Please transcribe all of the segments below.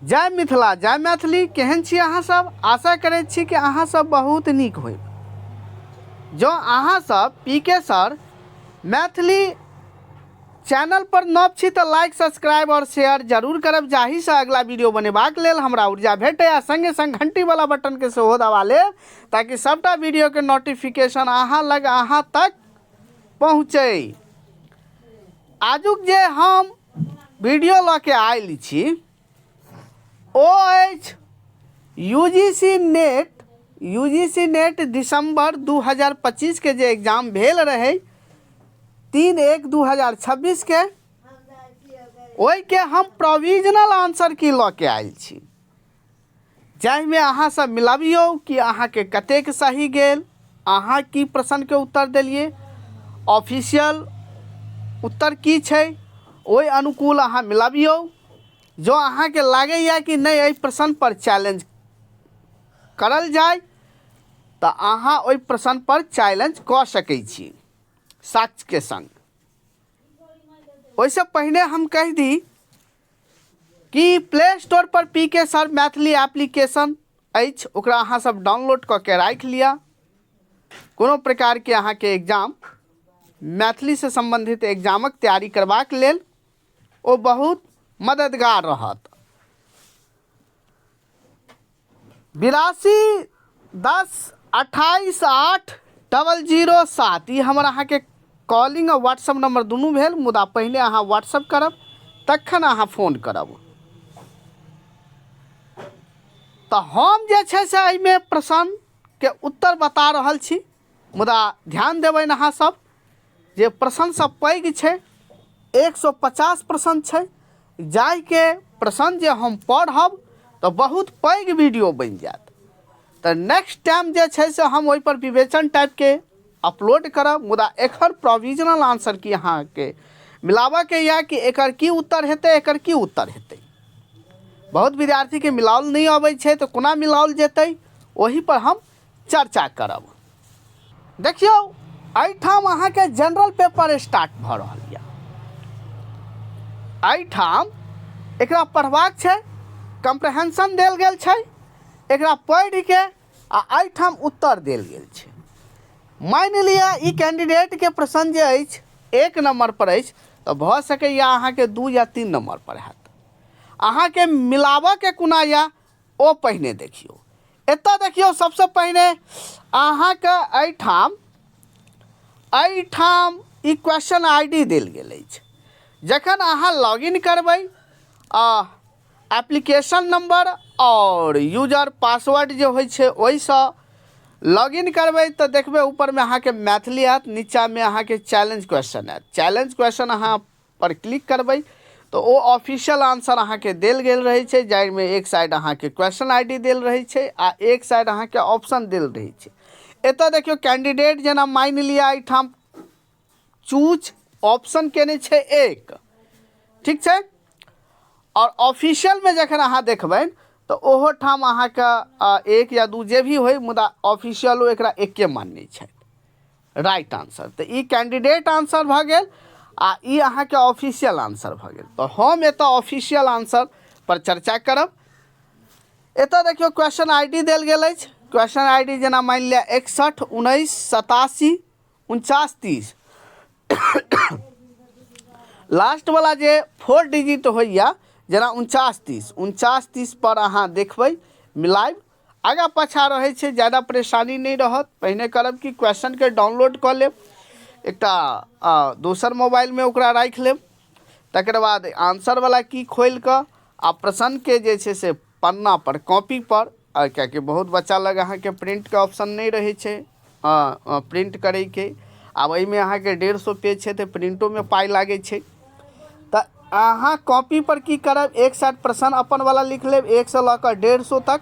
जय मिथिला जय मैथिली। केहन छी अहाँ सब? आशा करैत छी कि अहाँ सब बहुत नीक होयब। जँ अहाँ सब पी के सर मैथिली चैनल पर नव छी तऽ लाइक, सब्सक्राइब और शेयर जरूर करब, जाहिसँ अगला वीडियो बनेबाक लेल हमरा ऊर्जा भेटय, आ संगे संग घंटी वाला बटन के सेहो दबा लेब ताकि सबटा वीडियो के नोटिफिकेशन अहाँ लग अहाँ तक पहुँचै। आजुक जे हम वीडियो लऽ के आयल छी ओ अछि UGC NET दिसंबर 2025 के जे एग्जाम भेल रहै 3/1/2026 के, ओहिके हम प्रोविजनल आंसर की लऽ के आयल छी, जाहिमे अहाँ सब मिलबियौ कि अहाँके कतेक सही गेल, अहाँ की प्रश्नके उत्तर देलियै, ऑफिशियल उत्तर की छै, ओहि अनुकूल अहाँ मिलबियौ। जँ अहाँके लागैए कि नहि एहि प्रश्नपर चैलेंज करल जाय तऽ अहाँ ओहि प्रश्नपर चैलेंज कऽ सकै छी साक्ष्यके संग। ओहिसँ पहिने हम कहि दी कि प्ले स्टोर पर P K sir Maithili application अछि, ओकरा अहाँ सब डाउनलोड कऽ के राखि लिअ। कोनो प्रकारके अहाँके एग्जाम मैथिलीसँ सम्बन्धित एग्जामक तैयारी करबाक लेल ओ बहुत मददगार रहत। 82 10 28 8 00 7 ई हमर अहाँके कॉलिंग आ व्हाट्सअप नंबर दुनू भेल, मुदा पहिने अहाँ व्हाट्सअप करब तखन अहाँ फोन करब। तऽ हम जे छै से एहिमे प्रश्नके उत्तर बता रहल छी, मुदा ध्यान देबै अहाँ सब जे प्रश्न सब पैघ छै, 150 प्रश्न छै, जाहिके प्रश्न जे हम पढ़ब तऽ बहुत पैघ वीडियो बनि जायत। तऽ नेक्स्ट टाइम जे छै से हम ओहिपर विवेचन टाइपके अपलोड करब, मुदा एखन प्रोविजनल आंसर की अहाँके मिलाबऽके यऽ कि एकर की उत्तर हेतै, एकर की उत्तर हेतै। बहुत विद्यार्थीके मिलाओल नहि अबै छै तऽ कोना मिलाओल जेतै, ओहिपर हम चर्चा करब। देखियौ, एहिठाम अहाँके जनरल पेपर स्टार्ट भऽ रहल यऽ। एहिठाम एकरा पढ़बाक छै, कम्प्रहेंशन देल गेल छै, एकरा पढ़िके आ एहिठाम उत्तर देल गेल छै। मानि लिअ ई कैंडिडेटके प्रश्न जे अछि 1 नम्बर पर अछि, तऽ भऽ सकैए अहाँके 2 या 3 नम्बर पर हैत। अहाँके मिलाबऽके कोना यऽ ओ पहिने देखियौ। एतऽ देखियौ, सबसँ पहिने अहाँके एहिठाम ई क्वेश्चन I D देल गेल अछि। जखन अहाँ लॉगिन करबै, एप्लीकेशन नंबर और यूजर पासवर्ड जे होइ छै ओहिसँ लॉगिन करबै तऽ देखबै ऊपरमे अहाँके मैथिली आयत, नीचाँमे अहाँके चैलेंज क्वेश्चन आयत। चैलेंज क्वेश्चन अहाँ पर क्लिक करबै तऽ ओ ऑफिशियल आंसर अहाँके देल गेल रहै छै, जाहिमे एक साइड अहाँके क्वेश्चन I D देल रहै छै आ एक साइड अहाँके ऑप्शन देल रहै छै। एतऽ देखियौ, कैंडिडेट जेना मानि लिअ एहिठाम चूज ऑप्शन केने छै 1, ठीक छै, और ऑफिशियलमे जखन अहाँ देखबै तऽ ओहो ठाम अहाँके 1 या 2 जे भी होइ, मुदा ऑफिशियलो एकरा एके मानने छथि राइट आंसर। तऽ ई कैंडिडेट आंसर भऽ गेल आ ई अहाँके ऑफिशियल आंसर भऽ गेल। तऽ हम एतऽ ऑफिशियल आंसर पर चर्चा करब। एतऽ देखियौ, क्वेश्चन I D देल गेल अछि। क्वेश्चन I D जेना मानि लिअ 61 19 87 49 30, लास्ट वाला जे 4 डिजिट होइए जेना 49 30, 49 30 पर अहाँ देखबै, मिलायब, आगाँ पाछाँ रहै छै, ज्यादा परेशानी नहि रहत। पहिने करब कि क्वेश्चनके डाउनलोड कऽ लेब, एकटा दोसर मोबाइलमे ओकरा राखि लेब, तकर बाद आंसरवला की खोलि कऽ आ प्रश्नके जे छै से पन्ना पर कॉपी पर, कियाकि बहुत बच्चा लग अहाँके प्रिंटके ऑप्शन नहि रहै छै प्रिंट करैके। आब एहिमे अहाँके 150 पेज छै तऽ प्रिंटोमे पाइ लागै छै। तऽ अहाँ कॉपी पर की करब, एक साइड प्रश्न अपन वाला लिख लेब 1 से लऽ कऽ 150 तक,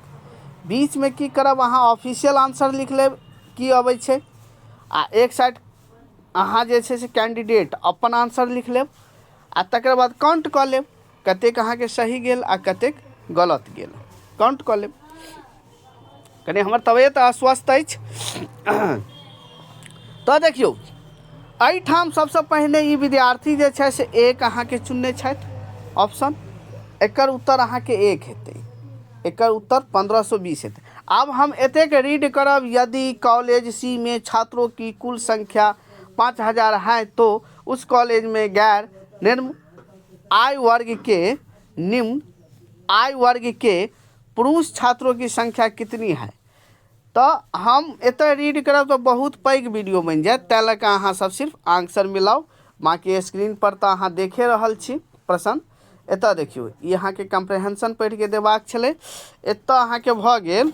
बीचमे की करब अहाँ ऑफिशियल आंसर लिख लेब की अबै छै, आ एक साइड अहाँ जे छै से कैंडिडेट अपन आंसर लिख लेब, आ तकर बाद काउंट कऽ लेब कतेक अहाँके सही गेल आ कतेक गलत गेल, काउंट कऽ लेब। कनि हमर तबियत अस्वस्थ अछि। तऽ देखियौ, एहिठाम सबसँ पहिने ई विद्यार्थी जे छै से 1 अहाँके चुनने छथि ऑप्शन, एकर उत्तर अहाँके 1 हेतै, एकर उत्तर 1520 हेतै। आब हम एतेक रीड करब, यदि कॉलेज सी में छात्रों की कुल संख्या 5000 है तो उस कॉलेज में गैर निम्न आय वर्ग के निम्न आय वर्ग के पुरुष छात्रों की संख्या कितनी है। तऽ हम एतय रीड करब तऽ बहुत पैघ वीडियो बनि जायत, ताहि लऽ कऽ अहाँ सब सिर्फ आंसर मिलाउ। बाँकी स्क्रीन पर तऽ अहाँ देखे रहल छी प्रश्न। एतऽ देखियौ, ई अहाँके कम्प्रहेंशन पढ़िके देबाक छलै। एतऽ अहाँके भऽ गेल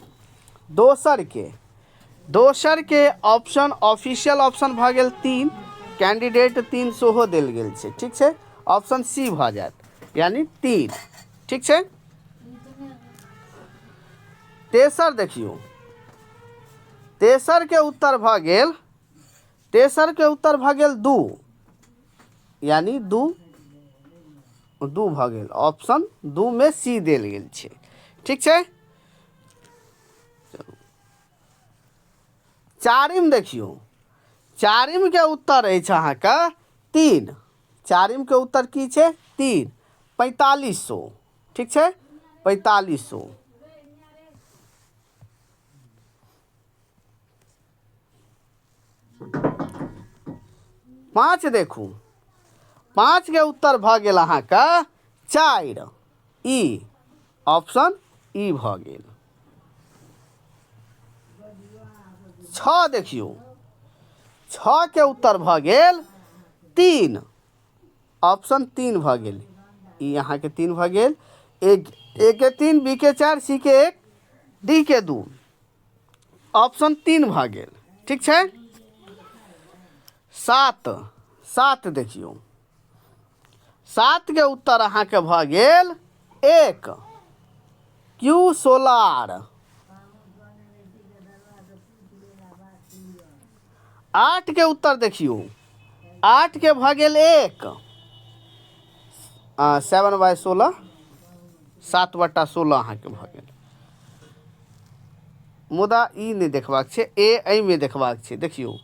दोसरके ऑप्शन, ऑफिशियल ऑप्शन भऽ गेल 3, कैंडिडेट 3 सेहो देल गेल छै, ठीक छै, ऑप्शन सी भऽ जायत, यानी 3, ठीक छै। तेसर देखियौ, तेसरके उत्तर भऽ गेल, तेसरके उत्तर भऽ गेल 2, यानी 2 भऽ गेल, ऑप्शन 2 में सी देल गेल छै, ठीक छै। चलू चारिम देखियौ, चारिम के उत्तर अछि अहाँके 3, चारिम के उत्तर की छै 3, 4500, ठीक छै, 4500। 5 देखू, 5 के उत्तर भऽ गेल अहाँके 4, ई ऑप्शन ई भऽ गेल। 6 देखियौ, 6 के उत्तर भऽ गेल 3, ऑप्शन 3 भऽ गेल, ई अहाँके 3 भऽ गेल। ए के 3, बी के 4, सी के 1, डी के 2, ऑप्शन 3 भऽ गेल, ठीक छै। 7 देखियौ, 7 के उत्तर अहाँके भऽ गेल 1, क्यू सोलार। 8 के उत्तर देखियौ, 8 के भऽ गेल 1, सेवन बाय सोलह, सात बटा सोलह अहाँके भऽ गेल। मुदा ई नहि देखबाक छै, ए एहिमे देखबाक छै। देखियौ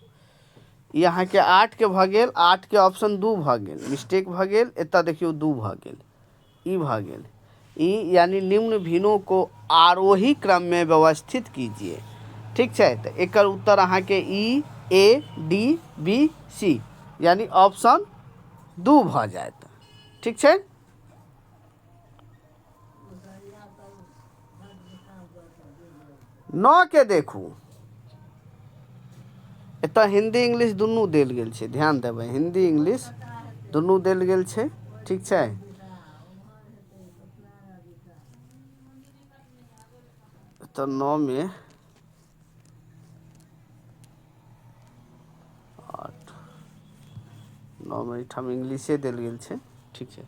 ई अहाँके 8 के भऽ गेल, 8 के ऑप्शन 2 भऽ गेल, मिस्टेक भऽ गेल। एतऽ देखियौ 2 भऽ गेल, ई भऽ गेल, ई यानी निम्न भिन्नों को आरोही क्रम में व्यवस्थित कीजिए, ठीक छै। तऽ एकर उत्तर अहाँके ई ए डी बी सी यानी ऑप्शन 2 भऽ जायत, ठीक छै। 9 के देखू, एतऽ हिंदी इंग्लिश दुनू देल गेल छै, ध्यान देबै, हिंदी इंग्लिश दुनू देल गेल छै, ठीक छै। एतऽ 9 में 8, 9 में एहिठाम इंग्लिशे देल गेल छै, ठीक छै।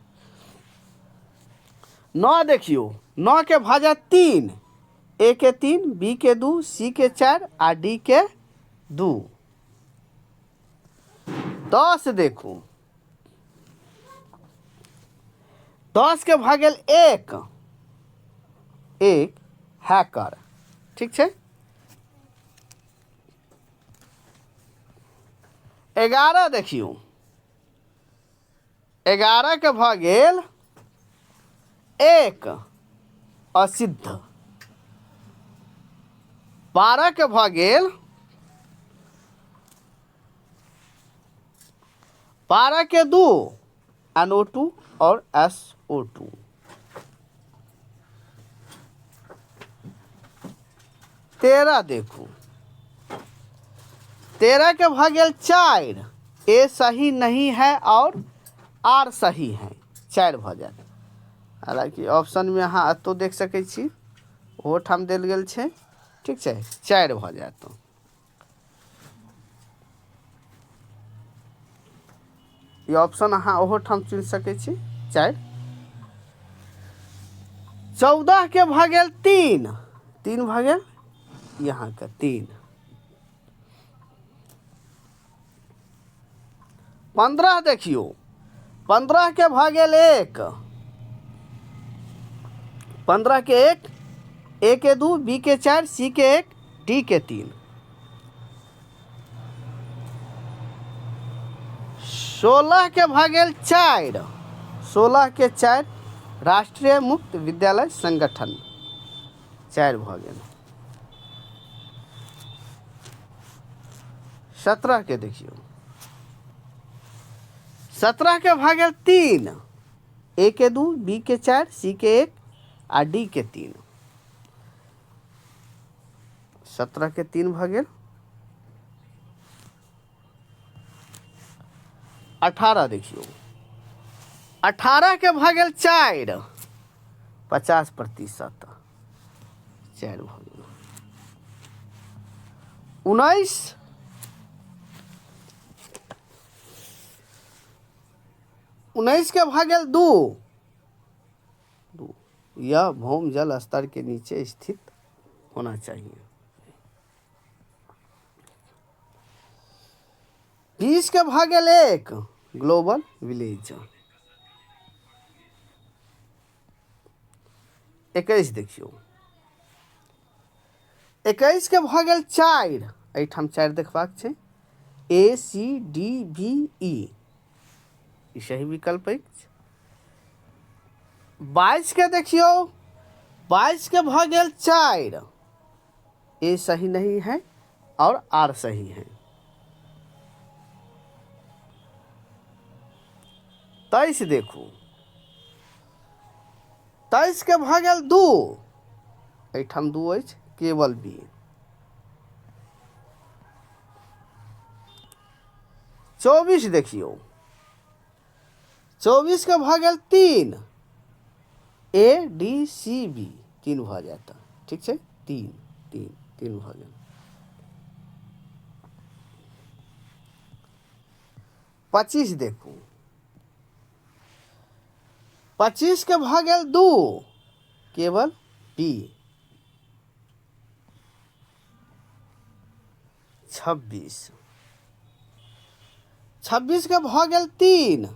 9 देखियौ, 9 के भऽ जायत 3, ए के 3, बी के 2, सी के 4 आ डी के 2। 10 देखू, 10 के भऽ गेल 1, 1 हैकर, ठीक छै। 11 देखियौ, 11 के भऽ गेल 1 असिद्ध, 12 के भऽ गेल 12 के 2, एन ओ टू और एस ओ टू। 13 देखू, 13 के भऽ गेल 4, ए सही नहीं है और आर सही है, 4 भऽ जायत। हालांकि ऑप्शन में अहाँ एतौ देख सकै छी, ओहो ठाम देल गेल छै, ठीक छै, 4 भऽ जायत। ई ऑप्शन अहाँ ओहो ठाम चुनि सकै छी, 4। 14 के भऽ गेल 3, 3 भऽ गेल ई अहाँके 3। 15 देखियौ, 15 के भऽ गेल 1, 15 के 1, ए के 2, बी के 4, सी के 1, डी के 3। 16 के भऽ गेल 4, 16 के 4 राष्ट्रीय मुक्त विद्यालय संगठन। 4 भऽ गेल। 17 के देखियौ, 17 के भऽ गेल 3, ए के 2, बी के 4, सी के 1 आ डी के 3। 17 के 3 भऽ गेल। 18 देखियौ, 18 के भऽ गेल 4, 50%, 4 भऽ गेल। 19, 19 के भऽ गेल 2, 2। यह भौम जल स्तर के नीचे स्थित होना चाहिए। 20 के भऽ गेल 1, ग्लोबल विलेज। 21 देखियौ, 21 के भऽ गेल 4, एहिठाम 4 देखबाक छै। ए सी डी बी ई, ई सही विकल्प अछि। 22 के देखियौ, 22 के भऽ गेल 4, ए सही नहीं है और आर सही है। 23 देखू, 23 के भऽ गेल 2, एहिठाम 2 अछि, केवल बी। 24 देखियौ, 24 के भऽ गेल 3, ए डी सी बी, 3 भऽ जायत। ठीक छै, 3 3 3 भऽ गेल। 25 देखू, 25 के भऽ गेल 2, केवल बी। 26, 26 के भऽ गेल 3,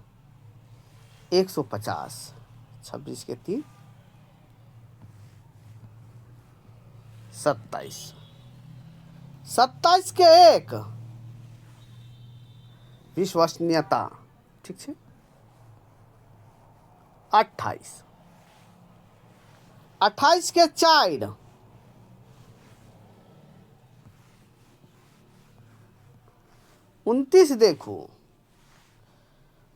150, 26 के 3, 27, 27 के 1, विश्वसनीयता। ठीक छै। 28, 28 के 4, 29 देखू,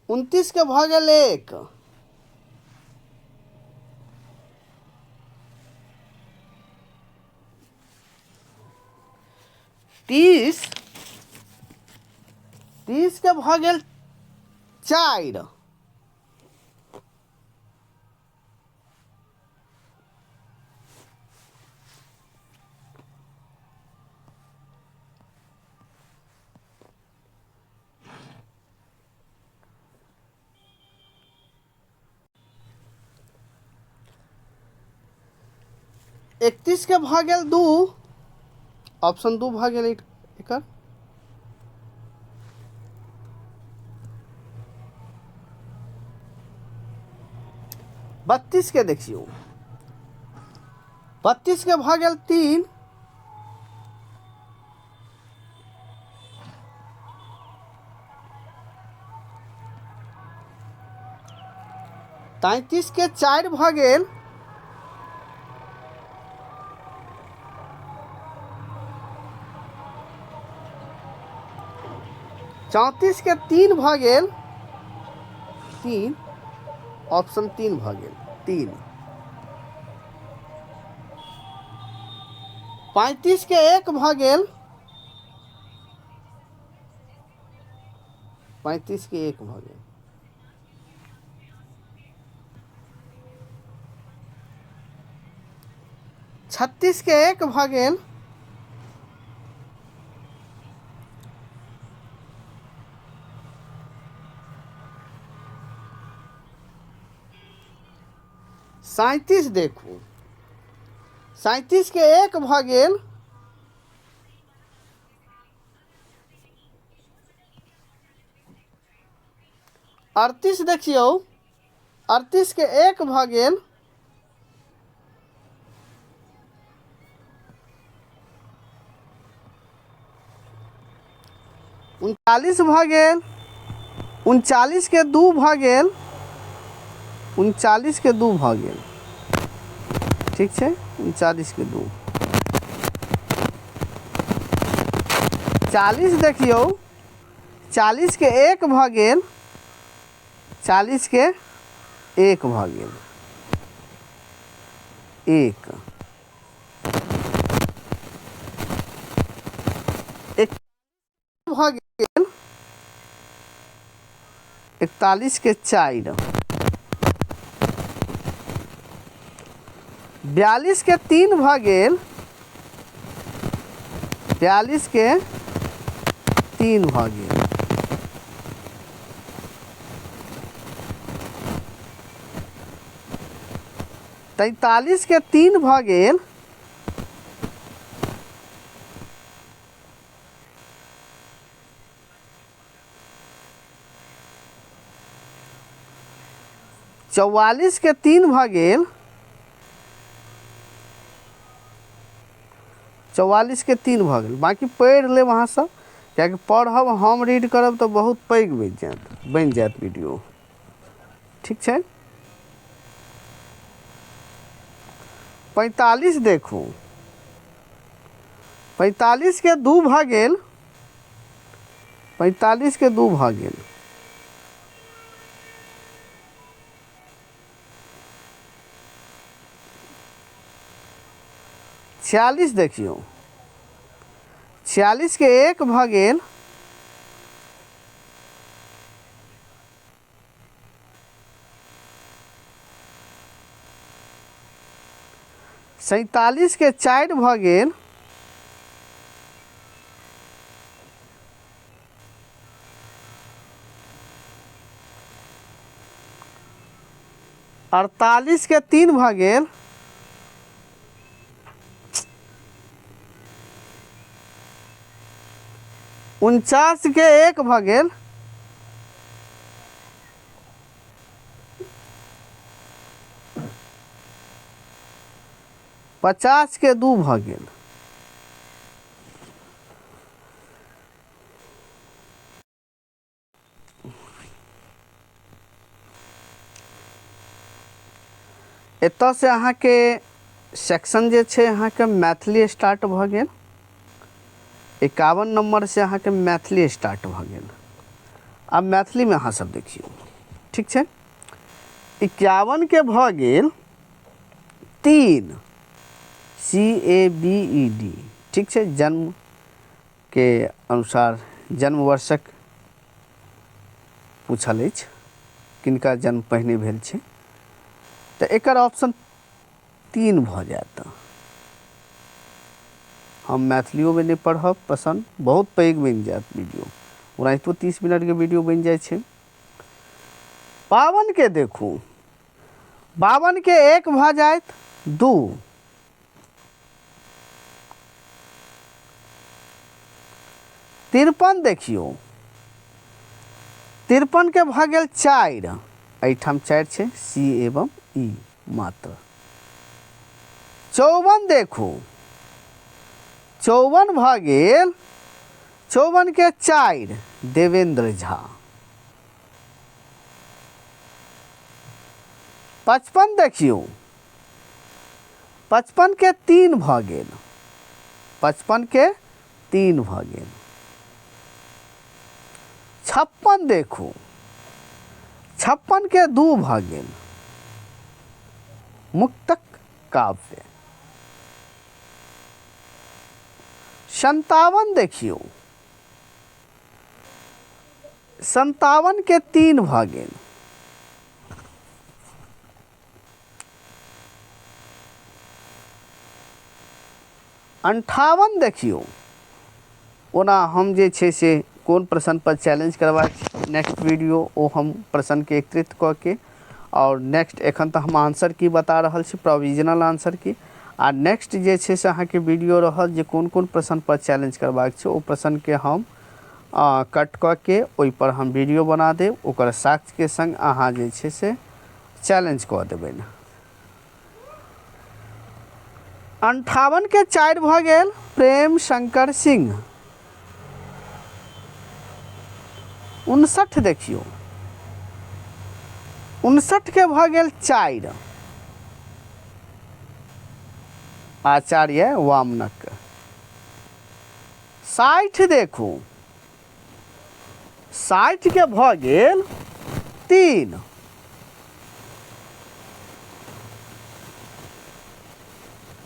29 के भऽ गेल 1, 30, 30 के भऽ गेल 4, 31 के भऽ गेल 2, ऑप्शन 2 भऽ गेल एकर। 32 के देखियौ, 32 के भऽ गेल 3, 33 के 4 भऽ गेल, 34 के 3 भऽ गेल 3, ऑप्शन 3 भऽ गेल 3। 35 के 1 भऽ गेल, 35 के 1 भऽ गेल। 36 के 1 भऽ गेल, 37 देखू, 37 के 1 भऽ गेल, 38 देखियौ, 38 के 1 भऽ गेल, 39 भऽ गेल, 39 के 2 भऽ गेल, 39के 2 भऽ गेल। ठीक छै, 39के 2। 40 देखियौ, 40के 1 भऽ गेल, 40के 1 भऽ गेल, 1। एक भऽ गेल 41के 4। 42के 3 भऽ गेल, 42के 3 भऽ गेल। 43के 3 भऽ गेल, 44के 3 भऽ गेल, 44के 3 भऽ गेल। बाँकी पढ़ि लेब अहाँ सब, किएकि पढ़ब हम रीड करब तऽ बहुत पैघ बनि जायत वीडियो। ठीक छै। 45 देखू, 45के 2 भऽ गेल, 45के 2 भऽ गेल। 46 देखियौ, 46के 1 भऽ गेल, 47के 4 भऽ गेल, 48के 3 भऽ गेल, 49के 1 भऽ गेल, 50के 2 भऽ गेल। एतऽसँ अहाँके सेक्शन जे छै अहाँके मैथिली स्टार्ट भऽ गेल। 51 नम्बरसँ अहाँके मैथिली स्टार्ट भऽ गेल। आब मैथिलीमे अहाँ सब देखियौ। ठीक छै। 51के भऽ गेल 3, C A B E D. ठीक छै। जन्मके अनुसार जन्म वर्षक पूछल अछि, किनका जन्म पहिने भेल छै, तऽ एकर ऑप्शन 3 भऽ जायत। हम मैथिलियोमे नहि पढ़ब पसन्द, बहुत पैघ बनि जायत वीडियो, ओनाहितो 30 मिनटके वीडियो बनि जाइ छै। 52के देखू, 52के 1 भऽ जायत 2, 53 देखियौ, 53के भऽ गेल 4, एहिठाम 4 छै, सी एवं ई मात्र। 54 देखू, 54 भऽ गेल, 54के 4, देवेंद्र झा। 55 देखियौ, 55के 3 भऽ गेल, 55के 3 भऽ गेल। 56 देखू, 56के 2 भऽ गेल, मुक्तक काव्य। 57 देखियौ, 57के 3 भऽ गेल। 58 देखियौ। ओना हम जे छै से कोन प्रश्नपर चैलेंज करबाक छै नेक्स्ट वीडियो, ओ हम प्रश्नके एकत्रित कऽ के आओर नेक्स्ट, एखन तऽ हम आंसर की बता रहल छी, प्रोविजनल आंसर की, आ नेक्स्ट जे छै से अहाँके वीडियो रहत जे कोन कोन प्रश्नपर चैलेंज करबाक छै, ओ प्रश्नके हम कट कऽ के ओहिपर हम वीडियो बना देब, ओकर साक्ष्यके सङ्ग अहाँ जे छै से चैलेंज कऽ देबै। 58के 4 भऽ गेल, प्रेम शंकर सिंह। 59 देखियौ, 59 के भऽ गेल 4, आचार्य वामनक। 60 देखू, 60 के भऽ गेल 3,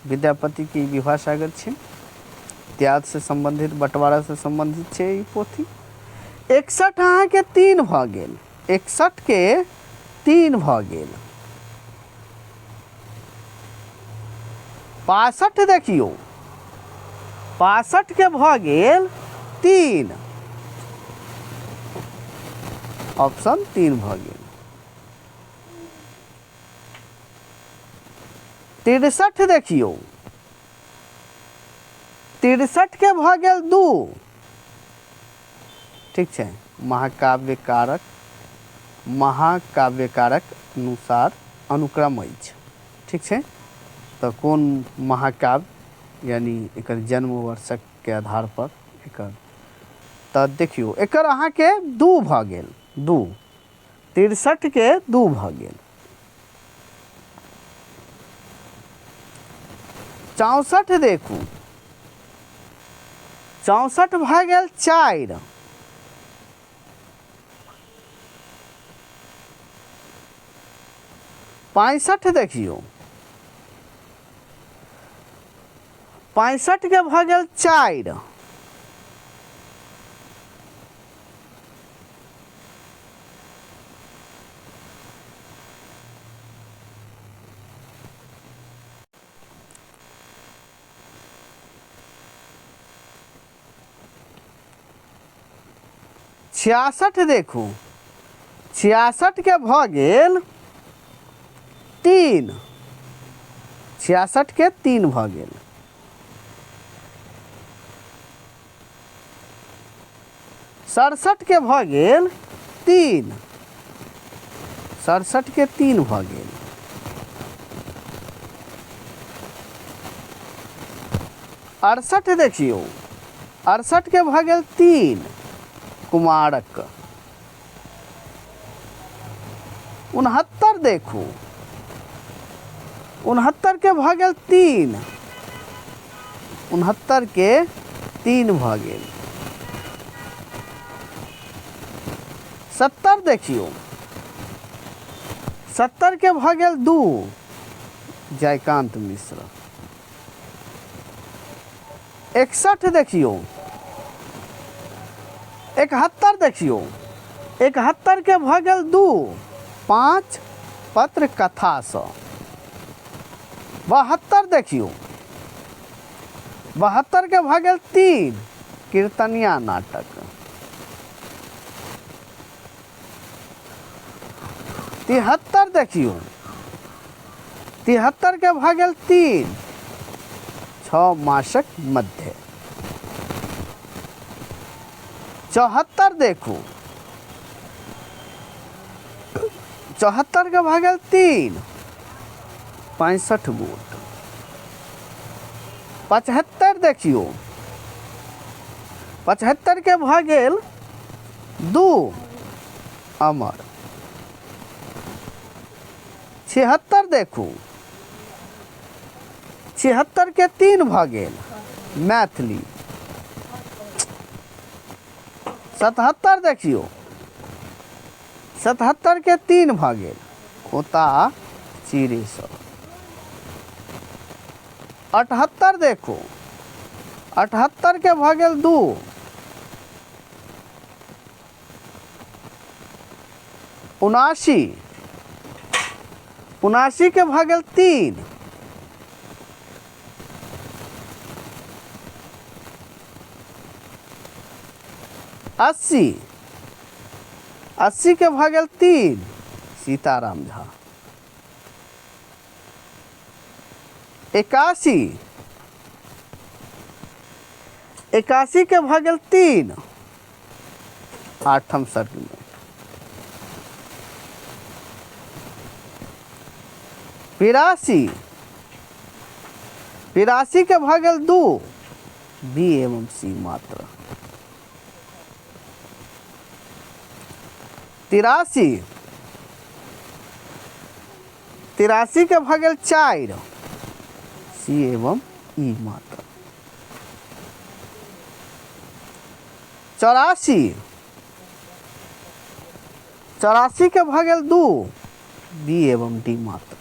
विद्यापति के ई विवाह सागर छै, त्याग से सम्बन्धित, बँटवारा से सम्बन्धित छै ई पोथी। 61 अहाँके 3 भऽ गेल, 61 के 3 भऽ गेल। 62 देखियौ, 62 के भऽ गेल 3, ऑप्शन 3 भऽ गेल। 63 देखियौ, 63 के भऽ गेल 2, ठीक छै। महाकाव्यकारक, महाकाव्यकारक अनुसार अनुक्रम अछि, ठीक छै। तऽ कोन महाकाव्य यानी एकर जन्म वर्षक के आधार पर एकर, तऽ देखियौ एकर अहाँके 2 भऽ गेल, 2, 63 के 2 भऽ गेल। 64 देखू, 64 भऽ गेल 4, 65 देखियौ, 65 के भऽ गेल 4, 66 देखू, 66 के भऽ गेल 3, 66 के 3 भऽ गेल। 67 के भऽ गेल 3, 67 के 3 भऽ गेल। 68 देखियौ, 68 के भऽ गेल 3, कुमारक। 69 देखू, 69 के भऽ गेल 3, 69 के 3 भऽ गेल। 70 देखियौ, 70 के भऽ गेल 2, जयकांत मिश्र। 61 देखियौ, 71 देखियौ, 71 के भऽ गेल 2, 5 पत्र कथासँ। 72 देखियौ, 72 के भऽ गेल 3, कीर्तनिया नाटक। 73 देखियौ, 73 के भऽ गेल 3, 6 मासक मध्य। 74 देखू, 74 के भऽ गेल 3, 65 गोट। 75 देखियौ, 75 के भऽ गेल 2, अमर। 76 देखू, 76 के 3 भऽ गेल, मैथिली। 77 देखियौ, 77 के 3 भऽ गेल, खोता चिड़ीसँ। 78 देखू, 78 के भऽ गेल 2, 79, 79 के भऽ गेल 3, 80, 80 के भऽ गेल 3, सीताराम झा। 81, 81 के भऽ गेल 3, आठम सर्ग में। 82, 82 के भऽ गेल 2, बी एवं सी मात्र। 83, 83 के भऽ गेल 4, सी एवं ई मात्र। 84, 84 के भऽ गेल 2, बी एवं डी मात्र।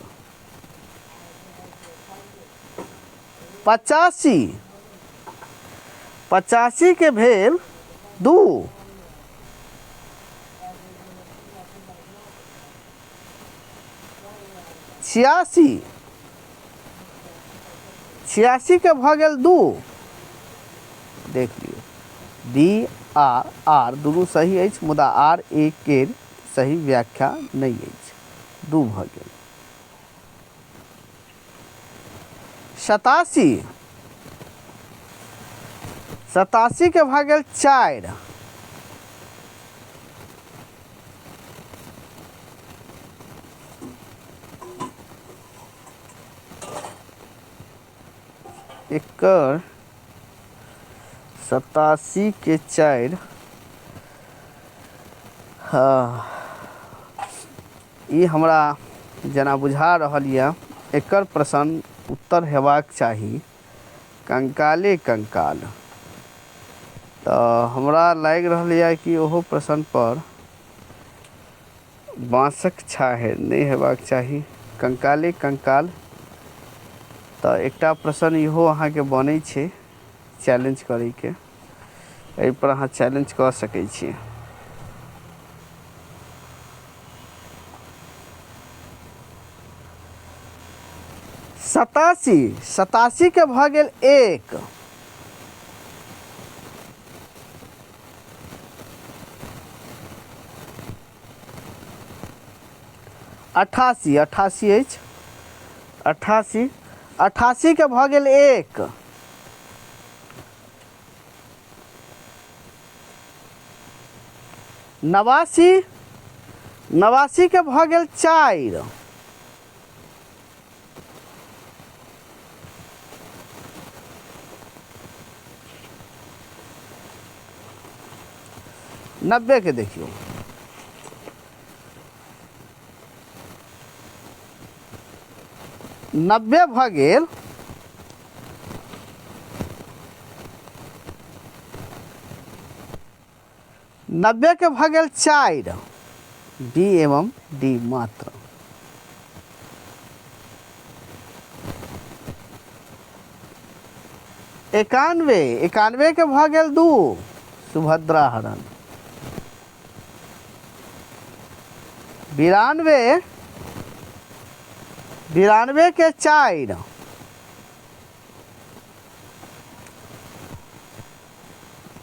85, 85 के भेल 2, 86, 86 के भऽ गेल 2। देख लियौ, बी आ आर दुनू सही अछि, मुदा आर ए केर सही व्याख्या नहि अछि। 2 भऽ गेल। 87, 87 के भऽ गेल 4, एकर 87 के 4, हाँ, ई हमरा जेना बुझा रहल यऽ एकर प्रश्न उत्तर हेबाक चाही कंकाले कंकाल। तऽ हमरा लागि रहल यऽ कि ओहो प्रश्न पर बाँसक छाहरि नहि हेबाक चाही, कंकाले कंकाल। तऽ एकटा प्रश्न इहो अहाँके बनै छै चैलेंज करैके, एहिपर अहाँ चैलेंज कऽ सकै छी। 87, 87 के भऽ गेल 1, 88, 88 अछि, 88, 88 के भऽ गेल 1, 89, 89 के भऽ गेल 4, 90 के देखियौ, 90 भऽ गेल 90 के भऽ गेल 4, बी एवं डी मात्र। 91, 91 के भऽ गेल 2, सुभद्रा हरण। 92, 92 के 4,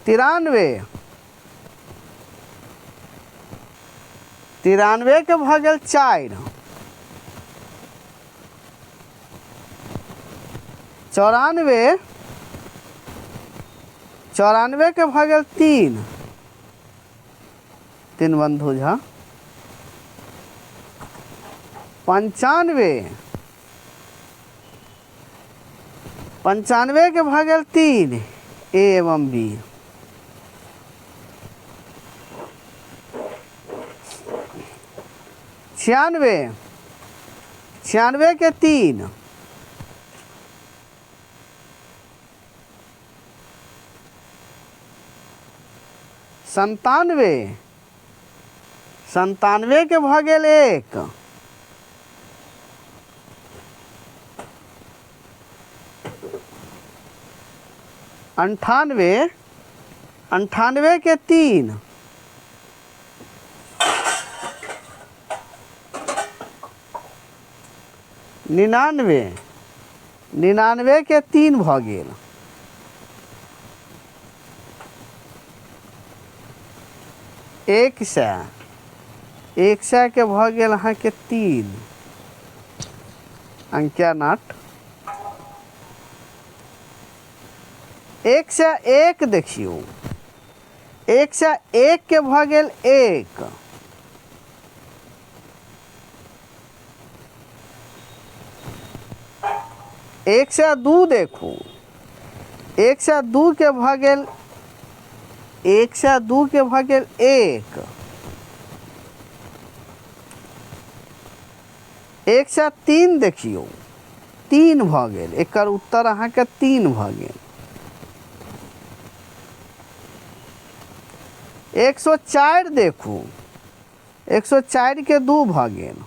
93, 93 के भऽ गेल 4, 94, 94 के भऽ गेल 3, 3 बंधु झा। 95, 95 के भऽ गेल 3, ए एवं बी। 96, 96 के 3, 97, 97 के भऽ गेल 1, 98, 98 के 3, 99, 99 के 3 भऽ गेल। 100, 100 के भऽ गेल अहाँके 3, अंकिया नाट। 101 देखियौ, 101 के भऽ गेल 1, 102 देखू, 102 के भऽ गेल, 102 के भऽ गेल 1, 103 देखियौ, 3 भऽ गेल। एकर उत्तर अहाँके 3 भऽ गेल। 104 देखू, 104 के 2 भऽ गेल।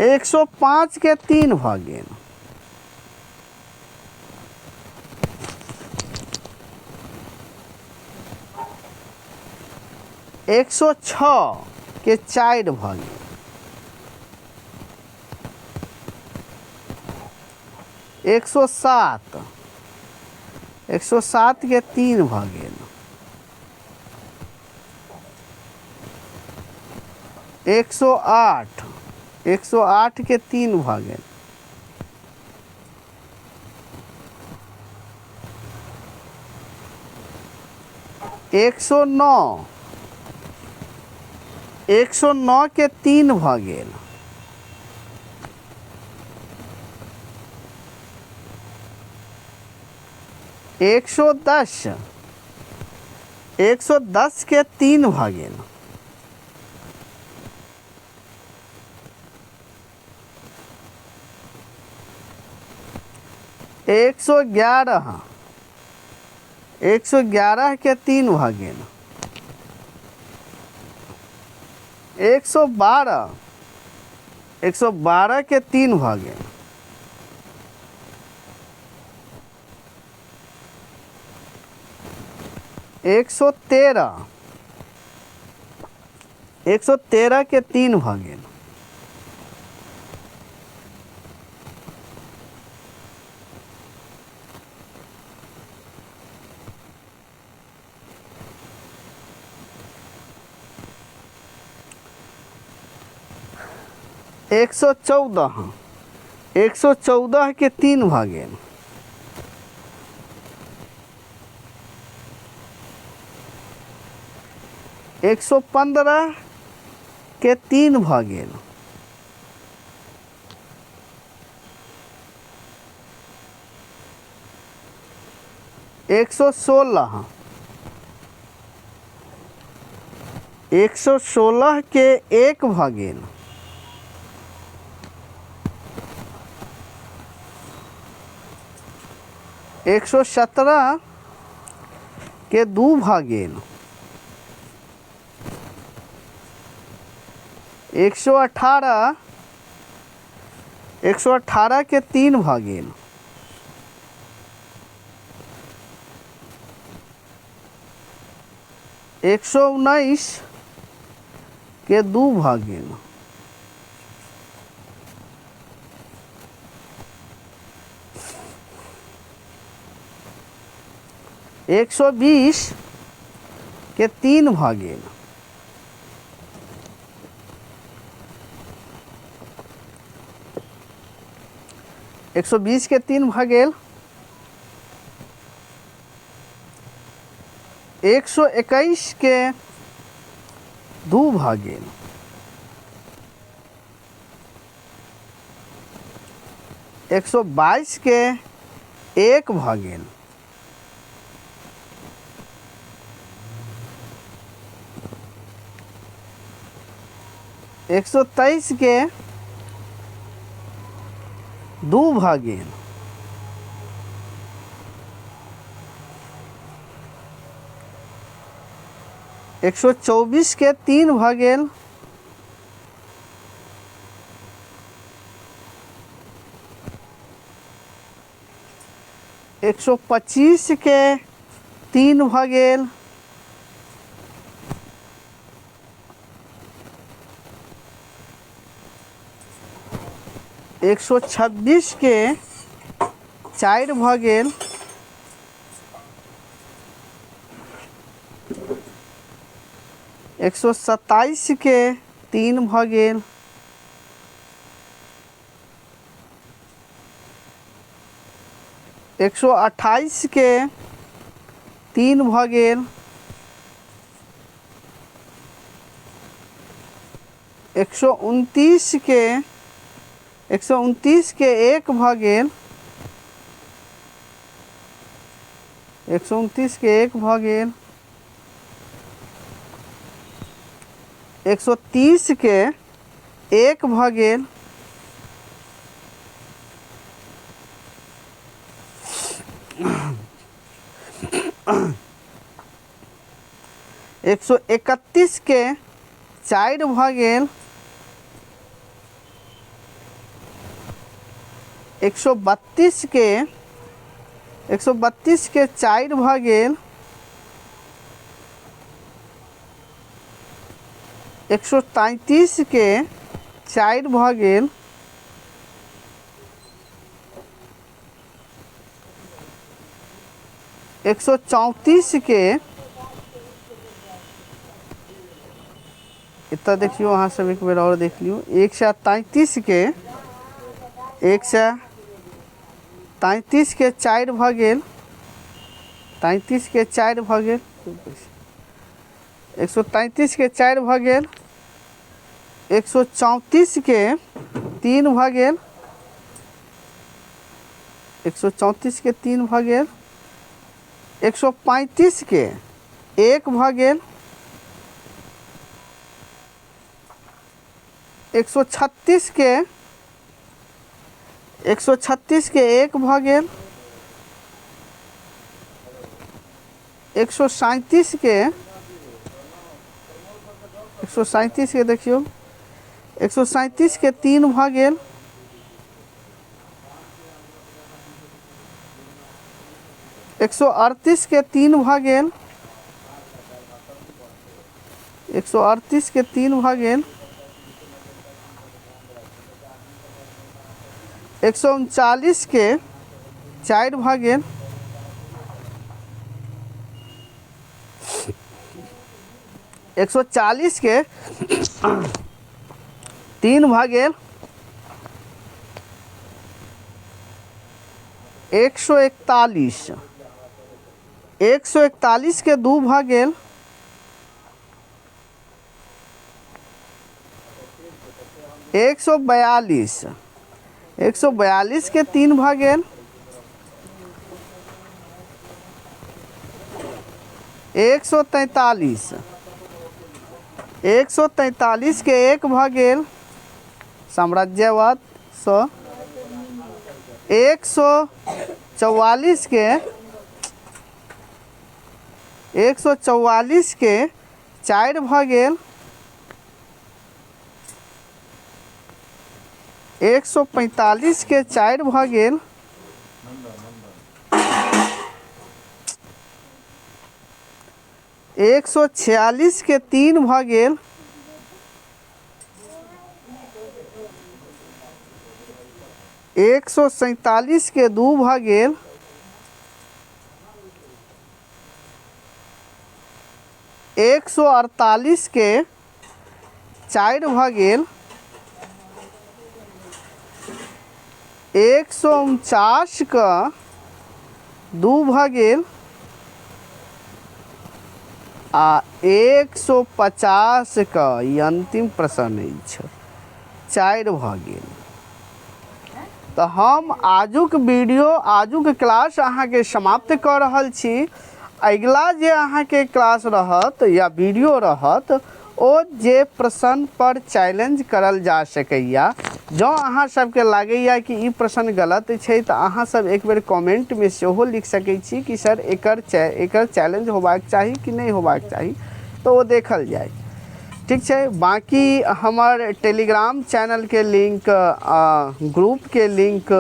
105 के 3 भऽ गेल। 106 के 4 भऽ गेल। 107, 107 के 3 भऽ गेल। 108, 108 के 3 भऽ गेल। 109, 109 के 3 भऽ गेल। 110, 110 के 3 भऽ गेल। 111, 111 के 3 भऽ गेल। 112, 112 के 3 भऽ गेल। 113, 113 के 3 भऽ गेल। 114, 114 के 3 भऽ गेल। 115 के 3 भऽ गेल। 116, 116 के 1 भऽ गेल। 117 के 2 भऽ गेल। 118, 118 के 3 भऽ गेल। 119 के 2 भऽ गेल। 120 के 3 भऽ गेल। 120 के 3 भऽ गेल। 121 के 2 भऽ गेल। 122 के 1 भऽ गेल। 123 के 2 भऽ गेल। 124 के 3 भऽ गेल। 125 के 3 भऽ गेल। 126 के 4 भऽ गेल। 127 के 3 भऽ गेल। 128 के 3 भऽ गेल। 129 के 129 के 1 भऽ गेल। 129 के 1 भऽ गेल। 130 के 1 भऽ गेल। 131 के 4 भऽ गेल। 132 के 132 के 4 भऽ गेल। 133 के 4 भऽ गेल। 134 के एतऽ देखियौ, अहाँ सब एक बेर आओर देख लियौ। 133 के 133 के 4 भऽ गेल। 33 के 4 भऽ गेल। 133 के 4 भऽ गेल। 134 के 3 भऽ गेल। 134 के 3 भऽ गेल। 135 के 1 भऽ गेल। 136 के 136 के 1 भऽ गेल। 137 के 137 के देखियौ, 137 के 3 भऽ गेल। 138 के 3 भऽ गेल। 138 के 3 भऽ गेल। 139 के 4 भऽ गेल। 140 के 3 भऽ गेल। 141 141 के 2 भऽ गेल। 142 142 के 3 भऽ गेल। 143 143 के 1 भऽ गेल। साम्राज्यवाद सँ 144 के 144 के 4 भऽ गेल। 145 के 4 भऽ गेल। 146 के 3 भऽ गेल। 147 के 2 भऽ गेल। 148 के 4 भऽ गेल। 149 के 2 भऽ गेल आ 150 के ई अन्तिम प्रश्न अछि, 4 भऽ गेल। तऽ हम आजुक वीडियो, आजुक क्लास अहाँके समाप्त कऽ रहल छी। अगिला जे अहाँके क्लास रहत या वीडियो रहत, ओ जे प्रश्न पर चैलेंज करल जा सकैया, जँ अहाँ सबके लागैया कि ई प्रश्न गलत छै तऽ अहाँ सब एक बेर कमेंटमे सेहो लिख सकै छी कि सर एकर एकर चैलेंज होबाक चाही कि नहि होबाक चाही, तऽ ओ देखल जाय। ठीक छै। बाँकी हमर टेलीग्राम चैनलके लिंक, ग्रुपके लिंक,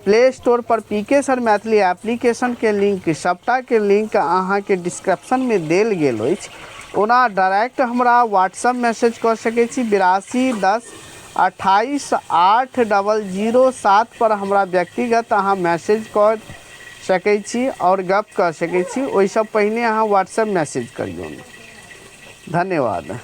प्ले स्टोर पर पी के सर मैथिली एप्लीकेशनके लिंक, सबटाके लिंक अहाँके डिस्क्रिप्शनमे देल गेल अछि। ओना डायरेक्ट हमरा व्हाट्सअप मैसेज कऽ सकै छी। 82 10 28 8 00 7 पर हमरा व्यक्तिगत अहाँ मैसेज कऽ सकै छी आओर गप कऽ सकै छी। ओहिसँ पहिने अहाँ व्हाट्सअप मैसेज करियौ। धन्यवाद।